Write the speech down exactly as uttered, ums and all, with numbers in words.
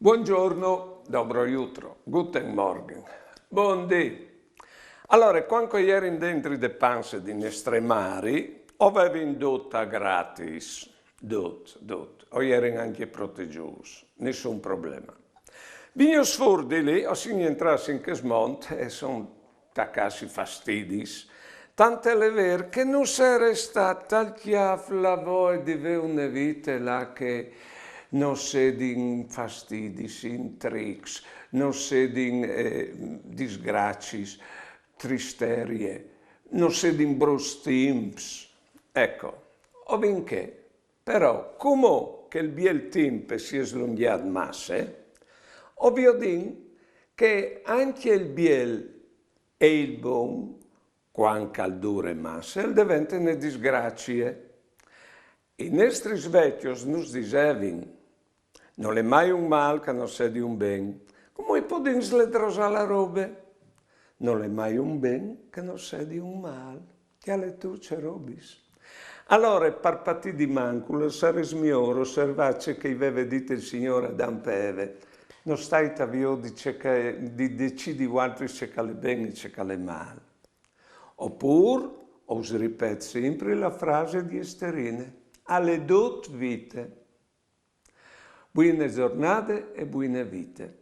Buongiorno, dobro jutro, guten Morgen, bundì. Alore, cuant che o jerin dentri de panse di nestre mari, o vevin dut a gratis, dut, dut, o jerin ancje protegiûts, nissun probleme. Vignûts fûr di li, o sin jentrâts in chest mont e o son tacâts i fastidis, tant al è vêr che nus è restât tal cjâf la voie di vê une vite là che no sedin fastidis, intrics, no sedin, eh, disgraciis, tristerie, no sedin bruts timps. Eco, o vin che, però, cumò che il biel timp si è slungjât masse, o viodìn che ancje il biel e il bon, cuant che al dure masse, al devente une disgracie. I nestris vecjos nus disevin: «Nol è mai un mâl che no sedi un ben». Cumò o podìn sledrosâ la robe: «Nol è mai un ben che no sedi un mâl». Cjale tu ce robis. Alore, par patî di mancul, al sarès miôr osservâ ce che i veve dit il Signôr a Adan e Eve. No stait a viodi ce che, di decidi vualtris ce che al è ben e ce che al è mâl. Opûr, us ripet simpri la frase di Esterine: al è dut vite. Buine zornade e buine vite.